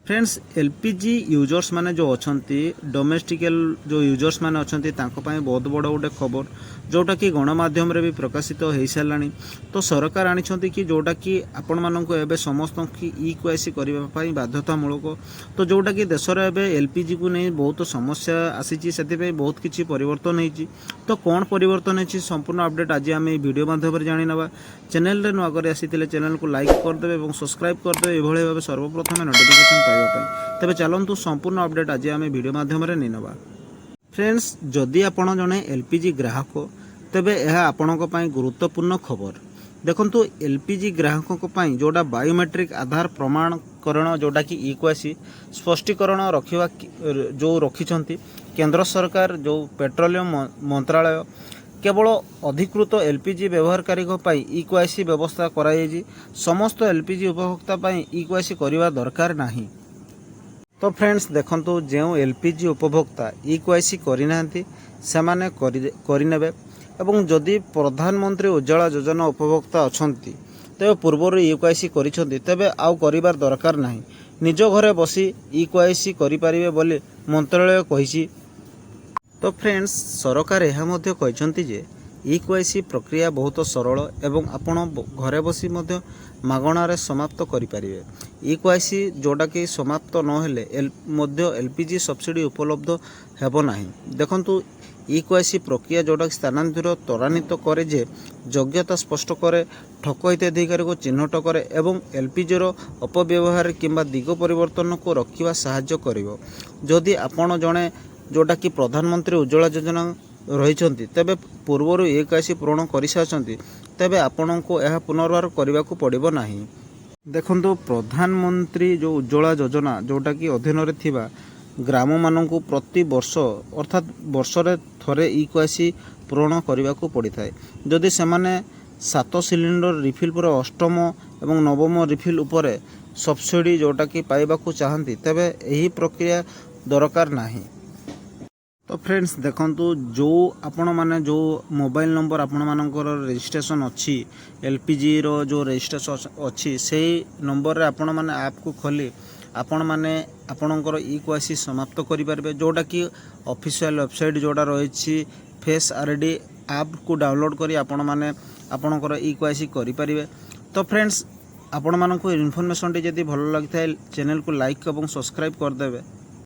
Friends, LPG users ମାନେ ଯେଉଁ ଅଛନ୍ତି, ଡୋମେଷ୍ଟିକାଲ ଯେଉଁ ୟୁଜର୍ସ ମାନେ ଅଛନ୍ତି, ତାଙ୍କ ପାଇଁ ବହୁତ ବଡ଼ ଗୋଟେ ଖବର, ଯେଉଁଟାକି ଗଣମାଧ୍ୟମରେ ବି ପ୍ରକାଶିତ ହୋଇସାରିଲାଣି। ତ ସରକାର ଆଣିଛନ୍ତି କି ଯେଉଁଟାକି ଆପଣମାନଙ୍କୁ ଏବେ ସମସ୍ତଙ୍କୁ ଇ କେୱାଇସି କରିବା ପାଇଁ ବାଧ୍ୟତାମୂଳକ। ତ ଯେଉଁଟାକି ଦେଶରେ ଏବେ ଏଲ୍ପିଜିକୁ ନେଇ ବହୁତ ସମସ୍ୟା ଆସିଛି, ସେଥିପାଇଁ ବହୁତ କିଛି ପରିବର୍ତ୍ତନ ହେଇଛି। ତ କ'ଣ ପରିବର୍ତ୍ତନ ହେଇଛି, ସମ୍ପୂର୍ଣ୍ଣ ଅପଡ଼େଟ୍ ଆଜି ଆମେ ଏଇ ଭିଡ଼ିଓ ମାଧ୍ୟମରେ ଜାଣିନେବା। ଚ୍ୟାନେଲରେ ନୂଆ କରି ଆସିଥିଲେ ଚ୍ୟାନେଲକୁ ଲାଇକ୍ କରିଦେବେ ଏବଂ ସବସ୍କ୍ରାଇବ୍ କରିଦେବେ, ଏଭଳି ଭାବେ ସର୍ବପ୍ରଥମେ ନୋଟିଫିକେସନ୍ ପାଇବା ପାଇଁ। ତେବେ ଚାଲନ୍ତୁ, ସମ୍ପୂର୍ଣ୍ଣ ଅପଡ଼େଟ୍ ଆଜି ଆମେ ଭିଡ଼ିଓ ମାଧ୍ୟମରେ ନେଇନେବା। ଫ୍ରେଣ୍ଡସ୍, ଯଦି ଆପଣ ଜଣେ ଏଲ୍ପିଜି ଗ୍ରାହକ, ତେବେ ଏହା ଆପଣଙ୍କ ପାଇଁ ଗୁରୁତ୍ୱପୂର୍ଣ୍ଣ ଖବର। ଦେଖନ୍ତୁ, ଏଲ୍ପିଜି ଗ୍ରାହକଙ୍କ ପାଇଁ ଯେଉଁଟା ବାୟୋମେଟ୍ରିକ୍ ଆଧାର ପ୍ରମାଣକରଣ, ଯେଉଁଟାକି ଇ କେୱାଇସି ସ୍ପଷ୍ଟୀକରଣ ରଖିବା ଯେଉଁ ରଖିଛନ୍ତି କେନ୍ଦ୍ର ସରକାର, ଯେଉଁ ପେଟ୍ରୋଲିୟମ ମନ୍ତ୍ରାଳୟ, କେବଳ ଅଧିକୃତ ଏଲ୍ପିଜି ବ୍ୟବହାରକାରୀଙ୍କ ପାଇଁ ଇ କେୱାଇସି ବ୍ୟବସ୍ଥା କରାଯାଇଛି। ସମସ୍ତ ଏଲ୍ପିଜି ଉପଭୋକ୍ତା ପାଇଁ ଇ କେୱାଇସି କରିବା ଦରକାର ନାହିଁ। ତ ଫ୍ରେଣ୍ଡସ୍, ଦେଖନ୍ତୁ, ଯେଉଁ ଏଲ୍ପିଜି ଉପଭୋକ୍ତା ଇ କେୱାଇସି କରିନାହାନ୍ତି, ସେମାନେ କରିନେବେ ଏବଂ ଯଦି ପ୍ରଧାନମନ୍ତ୍ରୀ ଉଜ୍ଜ୍ୱଳା ଯୋଜନା ଉପଭୋକ୍ତା ଅଛନ୍ତି, ତେବେ ପୂର୍ବରୁ ଇ କେୱାଇସି କରିଛନ୍ତି, ତେବେ ଆଉ କରିବାର ଦରକାର ନାହିଁ। ନିଜ ଘରେ ବସି ଇ କେୱାଇସି କରିପାରିବେ ବୋଲି ମନ୍ତ୍ରାଳୟ କହିଛି। ତ ଫ୍ରେଣ୍ଡସ୍, ସରକାର ଏହା ମଧ୍ୟ କହିଛନ୍ତି ଯେ ଇ କେୱାଇସି ପ୍ରକ୍ରିୟା ବହୁତ ସରଳ ଏବଂ ଆପଣ ଘରେ ବସି ମଧ୍ୟ ମାଗଣାରେ ସମାପ୍ତ କରିପାରିବେ। ଇ କେୱାଇସି ଯେଉଁଟାକି ସମାପ୍ତ ନହେଲେ ମଧ୍ୟ ଏଲ୍ପିଜି ସବସିଡ଼ି ଉପଲବ୍ଧ ହେବ ନାହିଁ। ଦେଖନ୍ତୁ, ଇ କେୱାଇସି ପ୍ରକ୍ରିୟା ଯେଉଁଟାକି ସ୍ଥାନାନ୍ତର ତ୍ୱରାନ୍ୱିତ କରେ ଯେ ଯୋଗ୍ୟତା ସ୍ପଷ୍ଟ କରେ, ଠକ ହିତାଧିକାରୀକୁ ଚିହ୍ନଟ କରେ ଏବଂ ଏଲ୍ପିଜିର ଅପବ୍ୟବହାର କିମ୍ବା ଦିଗ ପରିବର୍ତ୍ତନକୁ ରୋକିବା ସାହାଯ୍ୟ କରିବ। ଯଦି ଆପଣ ଜଣେ ଯେଉଁଟାକି ପ୍ରଧାନମନ୍ତ୍ରୀ ଉଜ୍ଜ୍ୱଳା ଯୋଜନା ରହିଛନ୍ତି, ତେବେ ପୂର୍ବରୁ ଇ କେୱାଇସି ପୂରଣ କରିସାରିଛନ୍ତି, ତେବେ ଆପଣଙ୍କୁ ଏହା ପୁନର୍ବାର କରିବାକୁ ପଡ଼ିବ ନାହିଁ। ଦେଖନ୍ତୁ, ପ୍ରଧାନମନ୍ତ୍ରୀ ଯେଉଁ ଉଜ୍ଜ୍ୱଳା ଯୋଜନା, ଯେଉଁଟାକି ଅଧୀନରେ ଥିବା ଗ୍ରାମମାନଙ୍କୁ ପ୍ରତି ବର୍ଷ, ଅର୍ଥାତ୍ ବର୍ଷରେ ଥରେ ଇ କେୱାଇସି ପୂରଣ କରିବାକୁ ପଡ଼ିଥାଏ। ଯଦି ସେମାନେ ସାତ ସିଲିଣ୍ଡର ରିଫିଲ୍ ପରେ ଅଷ୍ଟମ ଏବଂ ନବମ ରିଫିଲ୍ ଉପରେ ସବସିଡ଼ି ଯେଉଁଟାକି ପାଇବାକୁ ଚାହାନ୍ତି, ତେବେ ଏହି ପ୍ରକ୍ରିୟା ଦରକାର ନାହିଁ। ତ ଫ୍ରେଣ୍ଡସ୍, ଦେଖନ୍ତୁ, ଯେଉଁ ଆପଣମାନେ ଯେଉଁ ମୋବାଇଲ ନମ୍ବର ଆପଣମାନଙ୍କର ରେଜିଷ୍ଟ୍ରେସନ୍ ଅଛି, ଏଲ୍ପିଜିର ଯେଉଁ ରେଜିଷ୍ଟ୍ରେସନ୍ ଅଛି, ସେଇ ନମ୍ବରରେ ଆପଣମାନେ ଆପ୍କୁ ଖୋଲି ଆପଣମାନେ ଆପଣଙ୍କର ଇ କେୱାଇସି ସମାପ୍ତ କରିପାରିବେ। ଯେଉଁଟାକି ଅଫିସିଆଲ ୱେବସାଇଟ୍ ଯେଉଁଟା ରହିଛି, ଫେସ୍ ଆର୍ ଡି ଆପ୍କୁ ଡାଉନଲୋଡ଼୍ କରି ଆପଣମାନେ ଆପଣଙ୍କର ଇ କେୱାଇସି କରିପାରିବେ। ତ ଫ୍ରେଣ୍ଡସ୍, ଆପଣମାନଙ୍କୁ ଇନଫର୍ମେସନ୍ଟି ଯଦି ଭଲ ଲାଗିଥାଏ, ଚ୍ୟାନେଲକୁ ଲାଇକ୍ ଏବଂ ସବସ୍କ୍ରାଇବ୍ କରିଦେବେ।